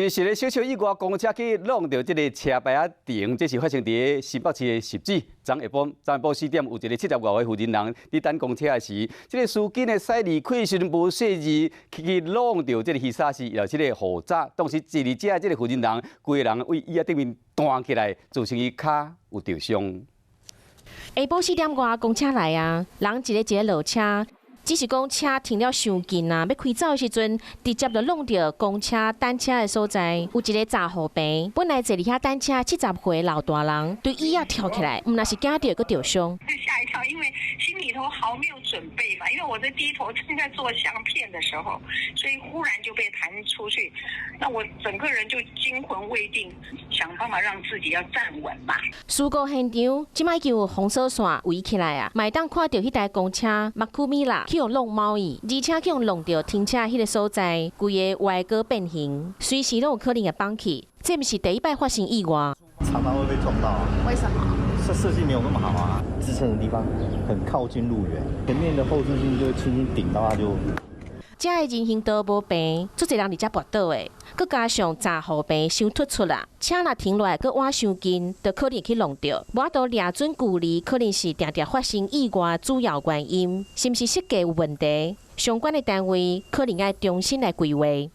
是咧小小意外，公車去挵著這个車牌仔頂，這是發生佇新北市的汐止。昨下晡，昨下晡4點，有一个70外歲婦人人佇等公車的時，這个司機呢駛離開時陣無細意，去挵著這个魚沙時，有這个雨閘，當時坐佇遮的這个婦人人，規个人對椅仔頂面彈起來，造成伊跤有著傷。下晡4點外，公車來啊，人一个一个落車。只是講車停了傷近啊，欲開走的時陣，直接就挵著公車等車的所在，有一個閘雨棚。本來坐佇遐等車70歲老大人，對椅仔跳起來，毋但是驚著閣著傷。嚇一跳，因為心裡頭毫沒有準備嘛，因為我在低頭正在做相片的時候，所以忽然就被彈出去，那我整個人就驚魂未定，想辦法讓自己要站穩嘛。事故現場這擺已經有封鎖線圍起來啊，嘛會當看著彼台公車目睭米啦，去予挵貓去，而且去予挵著停車彼个所在，規个歪閣變形，隨時攏有可能會崩去。這毋是第一擺發生意外。常常會被撞到啊。為什麼？設設計沒有那麼好啊，支撐的地方很靠近路緣，前面的後視鏡就輕輕頂到它就。遮的人行道無平，足濟人佇遮跋倒的，閣加上閘雨棚傷突出啦，車若停落來閣倚傷近，就可能去挵著。無法度掠準距離，可能是定定發生意外主要原因，是毋是設計有問題？相關的單位可能愛重新來規劃。